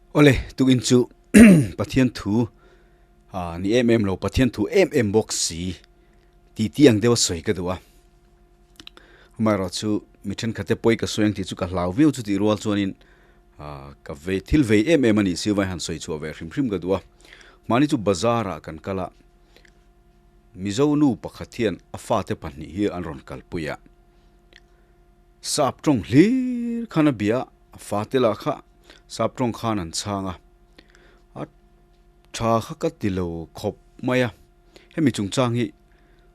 Awle, tukin chu Pathian thu ni em em lo, Pathian thu em em bawk si ti ti ang deuha sawi ka duh a. Amaherawh chu mi thenkhat te pawi ka sawi ang tih chu ka hlau viau chu tih rual chuanin ka vei thil vei em em a nih si vai han sawi chhuah ve hrim hrim ka duh a. Mahni chu bazar ah kan kal a, Mizo nu pakhat hian a fate pahnih hi an rawn kalpui a. Sap tawng hlir khan a bia a, a fate lah kha sap tawng khan an chhang a, a tha kha ka ti lo khawp mai a, hemi chungchang hi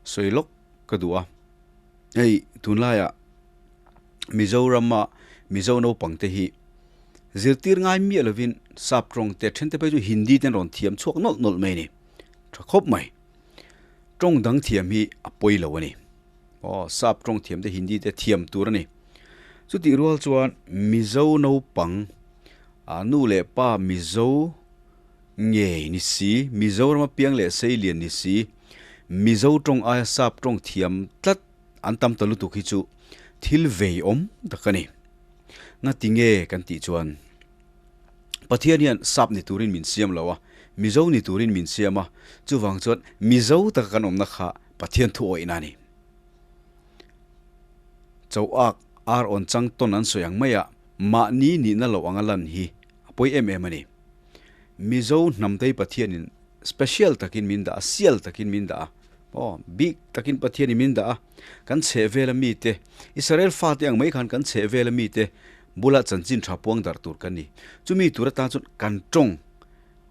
sawi lawk ka duh a, hei tunlaiah Mizorama Mizo naupang te hi zirtir ngai miah lovin sap tawng te then te phei chu Hindi te an rawn thiam chhuak nawlh nawlh mai a ni, tha khawp mai. Tawng dang thiam hi a pawi lo a ni. Aw, sap tawng thiam te Hindi te thiam tur a ni. Chutih rual chuan Mizo naupang, ah nu leh pa Mizo ngei ni si, Mizorama piang leh seilian ni si, Mizo tawng aia sap tawng thiam tlat an tam ta lutuk hi chu thil vei awm tak a ni. Ngati nge kan tih chuan Pathian hian sap ni turin min siam lo a, Mizo ni turin min siam a, chuvang chuan Mizo taka kan awmna kha Pathian thu awihna a ni. Choak ar awn chang tawn an sawi ang maia mahni nihna loh anga lan hi a pawi em em a ni. Mizo hnamtei Pathianin special takin min dah a, sial takin min dah a, aw, bik takin Pathianin min dah a, kan chhehvela mite, Israel fate ang mai khan kan chhehvela mite bula chanchin tha puang darh tur kan ni. Chumi tur atan chuan kan tawng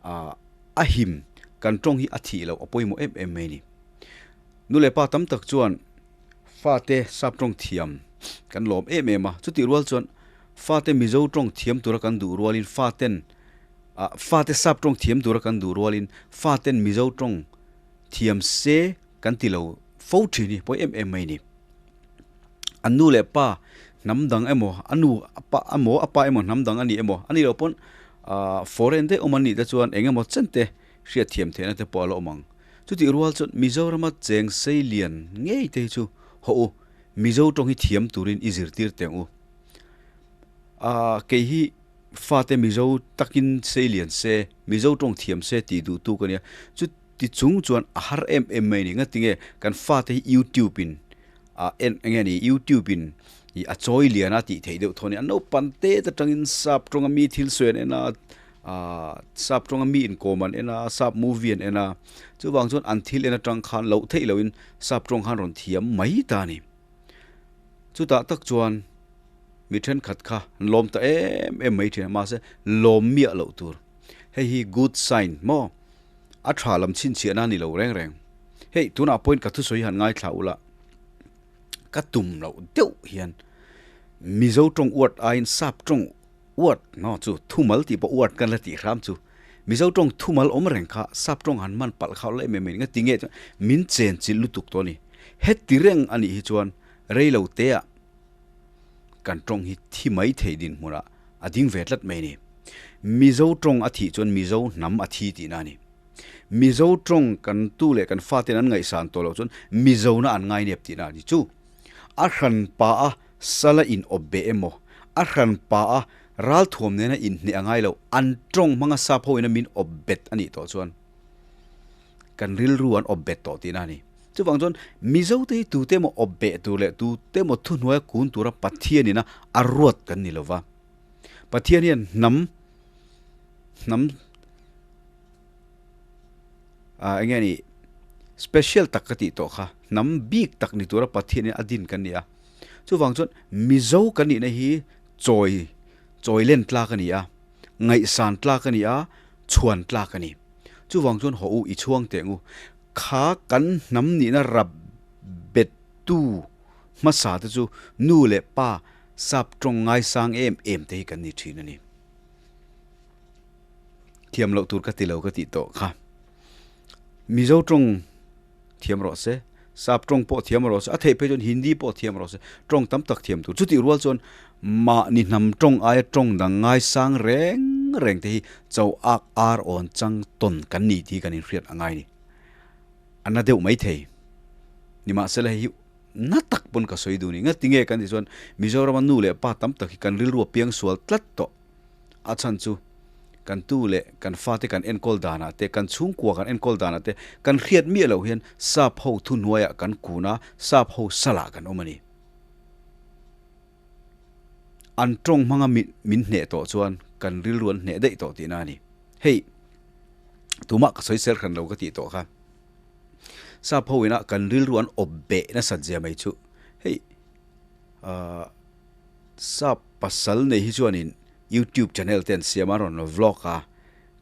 a him, kan tawng hi a thih loh a pawimawh em em mai a ni. Nu leh pa tam tak chuan fate sap tawng thiam kan lawm em em a, chutih rual chuan fate Mizo tawng thiam tura kan duh rualin faten fate sap tawng thiam tura kan duh rualin faten Mizo tawng thiam se kan ti lo fo thin hi pawi em em mai a ni. An nu leh pa hnam dang emaw a nu pa emaw a pa emaw hnam dang a ni emaw a nih loh pawn foreign daih awm an nih te chuan eng emaw chen te hriatthiam theihna te pawh a la awm ang. Chutih rual chuan Mizorama cheng sei lian ngei te hi chu haw u, Mizo tawng hi thiam turin i zirtir teh ang u. Aaa kei hi fate Mizo takin sei lian se, Mizo tawng thiam se tih duhtu ka nia. Chuti chung chuan a har em em mai a ni. Ngatinge kan fate hi YouTube in a en enge ni YouTube in ih a chawi lian a tih theih deuh thaw a ni. An naupang te te atangin sap tawnga mi thil sawi an en a, Aaa sap tawnga mi inkawm an en a, sap movie an en a, chuvang chuan an thil en atang khan loh theih lohin sap tawng khan rawn thiam mai ta a ni. Chutah tak chuan mi thenkhat kha an lawm ta em em mai thin a, mahse lawm miah loh tur. Hei hi good sign maw? A tha lam chhinchhiahna a ni lo reng reng. Hei tunah pawhin ka thusawi hi han ngaithla ula, ka tum loh deuh hian Mizo tawng uat aiin sap tawng Uat no chu thumal tih pawh uat kan la tih hram chu. Mizo tawng thumal awm reng kha sap tawng han man palh kha awlai mai mai nga ti nge chuan min chen chilh lutuk tawh a ni. Heti reng a nih hi chuan rei lo te ah kan tawng hi thi mai thei dinhmun ah a ding ve tlat mai a ni. Mizo tawng a thih chuan Mizo hnam a thi tihna a ni. Mizo tawng kan tu leh kan faten an ngaihsan tawh loh chuan Mizo na an ngainep tihna a ni chu. A hran pa a sala in awp beh emaw, a hran pa a ralthuam nena inhneh a ngai lo, an tawng hmanga sap ho ina min awp bet a nih tawh chuan kan rilru an awp bet tawh tihna a ni. Chuvang chuan Mizote hi tute emaw awp beh tur leh tute emaw thuhnuaia kun tura Pathian ina a ruat kan ni lova. Pathian hian hnam hnam ah eng nge ni special tak ka tih tawh kha hnam bik tak ni tura Pathian in a din kan ni a chuvang chuan Mizo kan nihna hi chawi chawi len tlak a ni a ngaihsan tlak a ni a chhuan tlak a ni chuvang chuan haw u i chhuang teh ang u kha kan hnam nihna rap bet tu hmasa te chu nu leh pa sap tawng ngaisang em em te hi kan ni thin a ni. Thiam loh tur ka ti lo ka tih tawh kha. Mizo tawng thiam rawh se, Sap tawng pawh thiam rawh se, a theih phei chuan Hindi pawh thiam rawh se, tawng tam tak thiam tur. Chutih rual chuan mahni hnam tawng aia tawng dang ngaisang reng reng te hi cho ak ar awn chang tawn kan ni tih hi kan inhriat a ngai ni. A na deuh mai thei. Nimahsela hei hi na tak pawn ka sawi duh ni. Ngatinge kan tih chuan Mizorama nu leh pa tam tak hi kan rilru a piangsual tlat tawh. A chhan chu Kan tu leh kan fate kan enkawl danah te, kan chhungkua kan enkawl danah te kan hriat miah loh hian sap ho thuhnuaiah kan kun a, sap ho salah kan awm a ni. An tawng hmanga min hneh tawh chuan kan rilru an hneh daih tawh tihna a ni. Hei, tumah ka sawi sel hran lo ka tih tawh kha. Sap ho ina kan rilru an awp beh nasat zia mai chu. Hei, ahh sap pasal nei hi chuanin YouTube channel te an siam a, an rawn vlog a,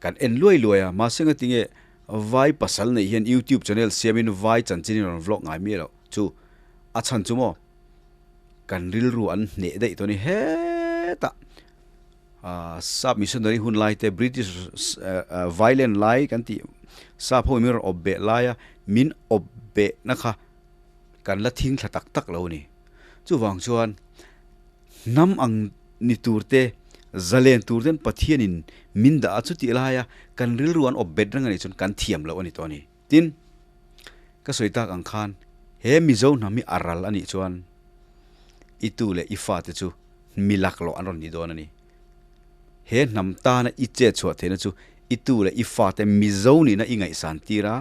kan en luai luai a, mahse ngatinge vai pasal nei hian YouTube channel siamin vai chanchin in rawn vlog ngai miah loh chu a chhan chu maw? Kan rilru an hneh daih tawh a ni hetah sap missionary hun lai te British violent lai kan tih sap ho in min rawn awp beh laia min awp beh na kha kan la thing thla tak tak lo a ni. Chuvang chuan hnam ang ni tur te zalen tur ten Pathianin min dah a chutih laia kan rilru an awp bet reng a nih chuan kan thiam loh a ni tawh a ni. Tin, ka sawi tak ang khan he Mizo hnam hi a ral a nih chuan i tu leh i fate chu mi laklawh an rawn ni dawn a ni. He hnam tana i chet chhuah theihna chu i tu leh i fate Mizo nihna i ngaihsan tir a,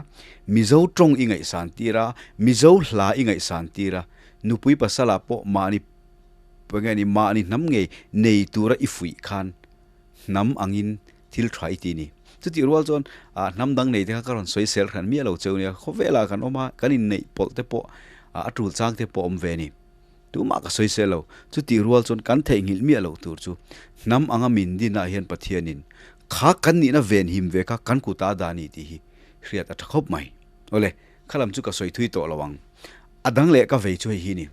Mizo tawng i ngaihsan tir a, Mizo hla i ngaihsan tir a, nupui pasalah pawh mahni enge ni mahni hnam ngei nei tura i fuih khan hnam angin thil tha i ti ni. Chutih rual chuan ah hnam dang nei te kha ka rawn sawi sel hran miah lo cheu nia, khawvelah kan awm a, kan inneih pawlh te pawh a tul chang te pawh awm ve ni. Tumah ka sawi sel lo. Chutih rual chuan kan theihnghilh miah lo tur chu hnam anga min dinah hian Pathianin kha kan nihna venhim ve kha kan kuta dah a ni tih hi hriat a tha khawp mai. Awle, khalam chu ka sawi thui tawh lo ang. A dang leh ka vei chu hei hi ni.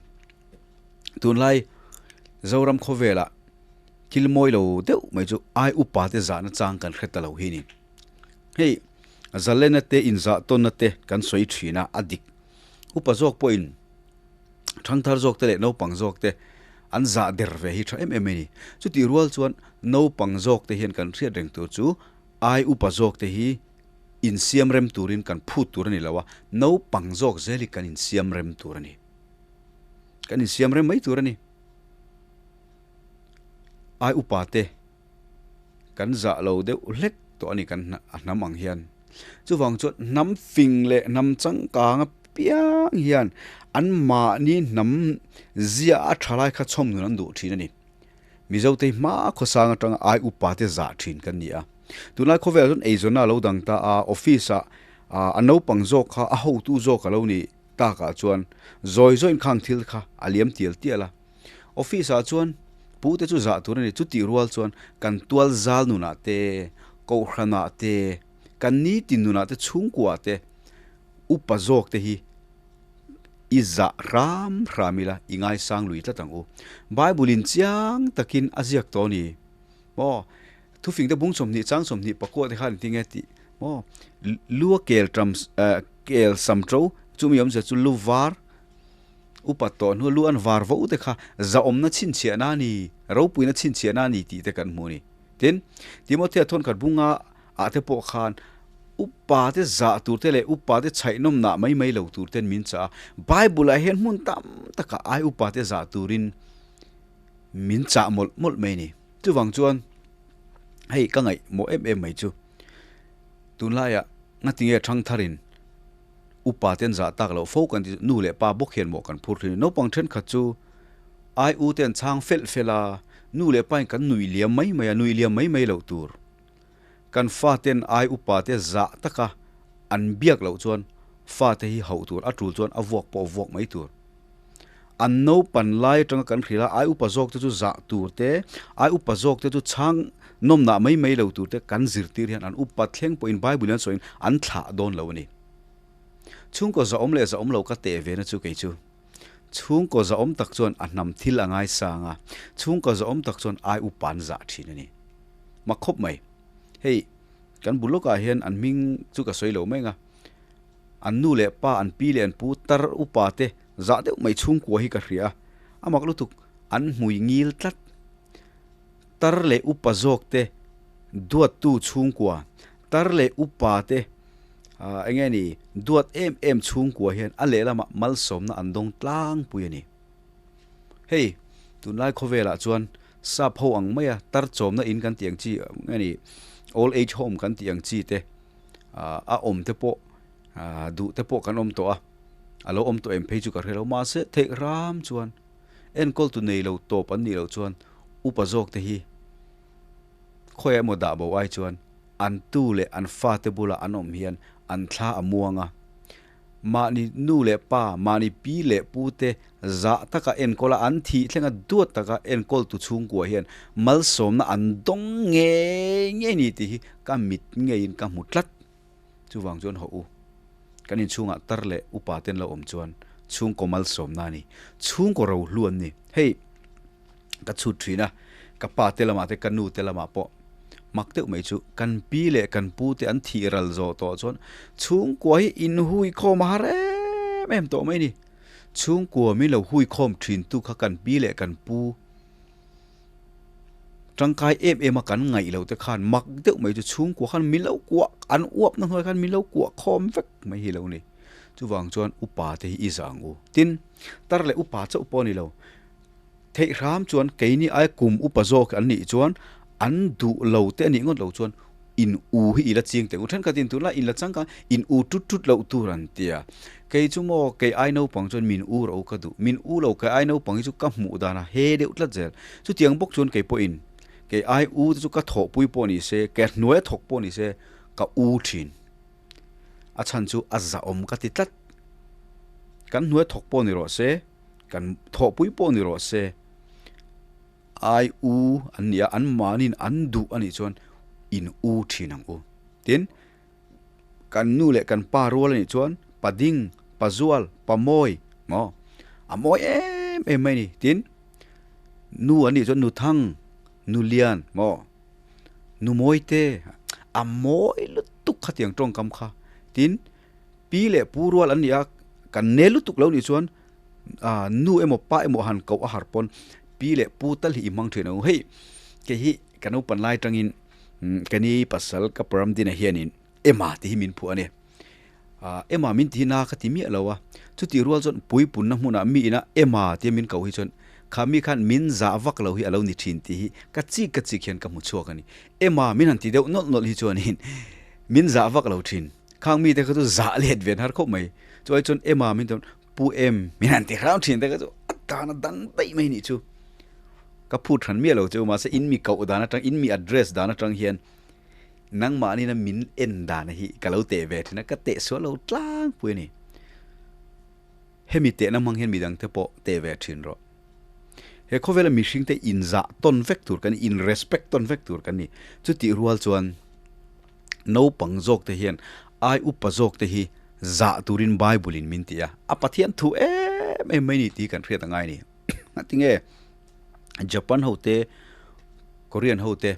Tunlai Zoram khawvelah thil mawi lo deuh mai chu ai upa te zahna chang kan hre ta lo hi ni. Hei Zalena te inzah tawnna te kan sawi thin a, a dik. Upa zawk pawhin thangthar zawk te leh naupang zawk te an zah der ve hi tha em em a ni. Chutih rual chuan naupang zawk te hian kan hriat reng tur chu ai upa zawk te hi insiam rem turin kan phut tur a ni lo a, naupang zawk zel hi kan insiam rem tur a ni. Kan insiam rem mai tur a ni. Ai upa te kan zah lo deuh hlek tawh a ni kan a hnam ang hian. Chuvang chuan hnam fing leh hnam changkang apiang hian an mahni hnam zia a tha lai kha chhawm nun an duh thin a ni. Mizo te hi hma khawsang atanga ai upa te zah thin kan ni a. Tunlai khawvelah chuan eizawnna a lo dang ta a, office ah a naupang zawk kha a hotu zawk a lo ni takah chuan zawi zawiin khang thil kha a liam tial tial a. Office ah chuan pu te chu zah tur a ni, chutih rual chuan kan tual zal nunah te, kohhranah te, kan nitin nunah te chhungkuaah te upa zawk te hi i zah hram hram ila i ngaisang lui tlat ang u. Bible in chiang takin a ziak tawh a ni maw? Thufing te bung 20 chang 20 pakua te khan engtin nge tih maw? Lu a kel ṭam kel sam ṭo chumi awmzia chu lu var Upat tawh hnu lu an var vo te kha zahawmna chhinchhiahna a ni, ropuina chhinchhiahna a ni tih te kan hmu a ni. Tin, Timothea thawnkhat bunga ah te pawh khan upa te zah tur te leh upa te chhaihnawmnah mai mai lo tur ten min chah a. Bible ah hian hmun tam takah ai upa te zah turin min chah mawlh mawlh mai a ni. Chuvang chuan hei ka ngaih mawh em em mai chu tunlaiah ngatinge thangtharin Upa ten zah tak loh fo kan ti chu nu leh pa bawk hian mawh kan phur thin a ni. Naupang thenkhat chu ai u te an chhang felh felh a, nu leh pa in kan nuih liam mai mai a, nuih liam mai mai loh tur. Kan fa ten ai upa te zah taka an biak loh chuan fa te hi hauh tur, a tul chuan a vuak pawh vuak mai tur. An naupan lai atanga kan hrilh a, ai upa zawk te chu zah tur te, ai upa zawk te chu chhang nawmnah mai mai lo tur te kan zirtir hian an upa thleng pawhin Bible hian sawiin an thlah dawn lo a ni. Chhungkaw zahawm leh zahawm lo ka teh ve na chu kei chu. Chhungkaw zahawm tak chuan a hnam thil a ngaisang a, chhungkaw zahawm tak chuan ai upa an zah thin a ni. Mak khawp mai. Hei, kan bul lawkah hian an hming chu ka sawi lo mai ang a, an nu leh pa, an pi leh an pu tar upa te zah deuh mai chhungkua hi ka hria a, a mak lutuk, an hmui ngil tlat. Tar leh upa zawk te duattu chhungkua, tar leh upa te eng nge ni duat em em chhungkua hian a lehlamah malsawmna an dawng tlangpui a ni. Hei, tunlai khawvelah chuan sap ho ang maia tar chawmna in kan tih ang chi eng nge ni. Old age home kan tih ang chi te a awm te pawh duh te pawh kan awm tawh a, a lo awm tawh em phei chu ka hre lo. Mahse theih ram chuan enkawl tu nei lo tawp an nih loh chuan upa zawk te hi khawiah emaw dah bo ai chuan an tu leh an fate bulah an awm hian an thla a muang a. Mahni nu leh pa, mahni pi leh pu te zah taka enkawl a, an thih thlenga duat taka enkawl tu chhungkua hian malsawmna an dawng ngei ngei ni tih hi ka mit ngeiin ka hmu tlat. Chuvang chuan hawh u, kan inchhungah tar leh upa ten lo awm chuan chhungkaw malsawmna a ni, chhungkaw rohlu an ni. Hei ka chhut thin a, ka pa te lamah te ka nu te lamah pawh mak deuh mai chu kan pi leh kan pu te an thih ral zawh tawh chuan chhungkua hi inhui khawm a har em em tawh mai a ni. Chhungkua min lo hui khawm thin tu kha kan pi leh kan pu tangkai em em a kan ngaih loh te khan mak deuh mai chu chhungkua khan min lo kuah an uap na hnuai khan min lo kuah khawm vek mai hi lo ni. Chuvang chuan upa te hi i zah ang u. Tin, tar leh upa chauh pawh a ni lo. Theih hram chuan keini ai kum upa zawk an nih chuan an duh lo te a nih ngawt lo chuan in u hi i la ching teh u. Thenkhat in tunlai in la changkang in u tut tut loh tur an ti a. Kei chu maw kei ai naupang chuan min u ro ka duh. Min u lo kei ai naupang hi chu ka hmuh dan a he deuh tlat zel. Chutiang bawk chuan kei pawhin kei ai u te chu ka thawhpui pawh ni se, ke hnuai a thawk pawh ni se ka u thin. A chhan chu a zahawm ka ti tlat. Kan hnuai thawk pawh ni rawh se. Kan thawhpui pawh ni rawh se, ai u an nia, an mahniin an duh a nih chuan in u thin ang u. Tin, kan nu leh kan pa rual a nih chuan pa ding, pa zual, pa mawi maw a mawi em em mai a ni. Tin, nu an nih chuan nu thang, nu lian maw, nu mawi te a mawi lutuk khatiang tawngkam kha. Tin, pi leh pu rual an ni a, kan nel lutuk lo nih chuan nu emaw pa emaw han koh a har pawn pi leh pu tal hi i hmang thin ang u. Hei kei hi ka naupan lai atangin ka ni pasal ka param dinah hianin Emma tih hi min phuah a ni. Emma min tih hi na ka ti miah lo a, chutih rual chuan puipunna hmunah mi ina Emma tia min koh hi chuan kha mi khan min zah vak lo hi a lo ni thin tih hi ka chik ka chik hian ka hmu chhuak a ni. Emma min han ti deuh nawlh nawlh hi chuanin min zah vak lo thin. Khang mite kha chu zah let ve an har khawp mai. Chuai chuan Emma min chuan Pu Em min han ti hram thin te kha chu a dan a dang daih mai nih chu. Ka phut hran miah lo chu mahse in mi koh dan atang in mi address dan atang hian nangmahni na min en dan hi ka lo teh ve thin a ka teh sual lo tlangpui a ni. Hemi tehna hmang hian midang te pawh teh ve thin rawh. He khawvela mihring te inzah tawn vek tur kan ni, in respect tawn vek tur kan ni. Chutih rual chuan naupang zawk te hian ai upa zawk te hi zah turin Bible in min ti a, a Pathian thu em em mai ni tih kan hriat angai a ni. Ngatinge Japan ho te, Korean ho te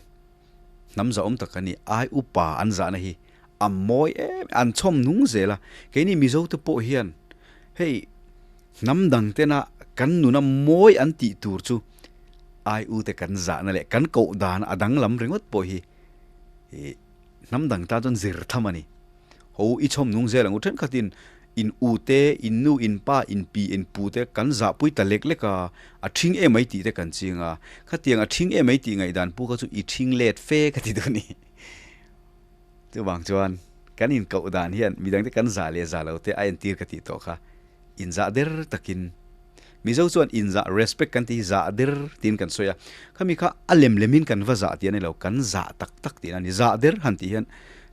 hnam zahawm tak an ni, ai upa an zahna hi a mawi em an chhawm nung zel a, keini Mizo te pawh hian hei hnam dang tena kan nuna mawi an tih tur chu ai u te kan zahna leh kan koh dan a danglam ringawt pawh hi hnam dang tan chuan zir tham a ni. Ho i chhawm nung zel ang u thenkhatin in u te, in nu, in pa, in pi, in pu te kan zahpui ta lek lek a, a ṭhing em mai tih te kan ching a, khatiang a ṭhing em mai tih ngaihdan pu kha chu i ṭhing let fe ka ti duh a ni. Chuvang chuan kan inkoh dan hian midangte kan zah leh zah lo te a entir ka tih tawh kha inzah der takin Mizo chuan inzah respect kan tih hi zah der tiin kan sawi a, khami kha a lem lemin kan va zah tih a ni lo, kan zah tak tak tihna a ni. Zah der han tih hian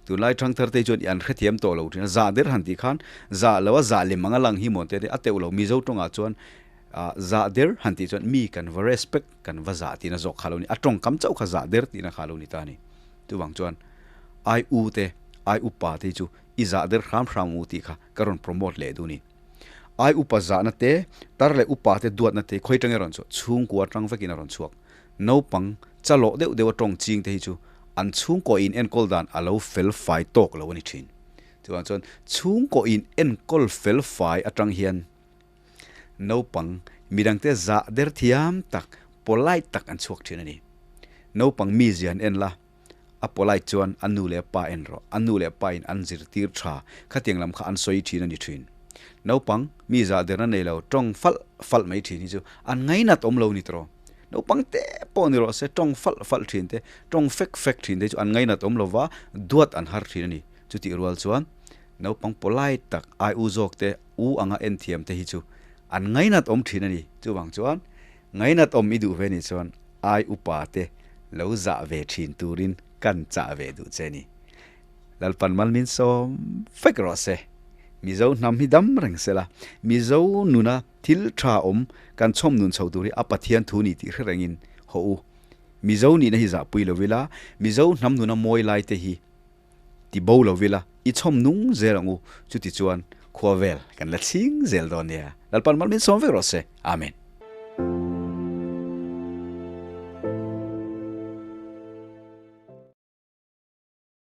tunlai thangthar te chuan i an hrethiam tawh lo thin a, zah der han tih khan zah lo a zah lem anga lang hi mawn te a teuh lo. Mizo tawngah chuan zah der han tih chuan mi kan va respect kan va zah tihna zawk kha lo ni, a tawngkam chauh kha zah der tihna kha lo ni ta a ni. Chuvang chuan ai u te, ai upa te hi chu i zah der hram hram u tih kha ka rawn promote leh duh a ni. Ai upa zahna te, tar leh upa te duatna te khawi atangin a rawn chhuak? Chhungkua atang vekin a rawn chhuak. Naupang chalawh deuh deuh a tawng ching te hi chu an chhungkaw in enkawl dan a lo fel fai tawk lo a ni thin. Chuvang chuan chhungkaw in enkawl fel fai atang hian naupang midangte zah der thiam tak, polite tak an chhuak thin a ni. Naupang mizia an en la. A polite chuan a nu leh a pa en rawh, a nu leh pa in an zirtir tha, khatiang lam kha an sawi thin a ni thin. Naupang, mi zah derna nei lo, tawng falh falh mai thin hi chu an ngainat awm lo ni tawh. Naupang te pawh ni rawh se, tawng falh falh thin te, tawng fek fek thin te chu an ngainat awm lova, duat an har thin a ni. Chutih rual chuan naupang polite tak ai u zawk te, u anga en thiam te hi chu an ngainat awm thin a ni. Chuvang chuan ngainat awm i duh ve nih chuan ai upa te lo zah ve thin turin kan chah ve duh che ni. Lalpan mal min sawm vek rawh se. Mizo hnam hi dam reng se la, Mizo nuna thil tha awm kan chhawm nun chho tur hi a Pathian thu ni tih hre rengin haw u. Mizo nihna hi zahpui lo ila, Mizo hnam nuna mawi lai te hi ti bo lo ila, i chhawm nung zel ang u. Chutichuan khua vel kan la chhing zel dawn nia. Lalpan mal min sawm vek rawh se. Amen.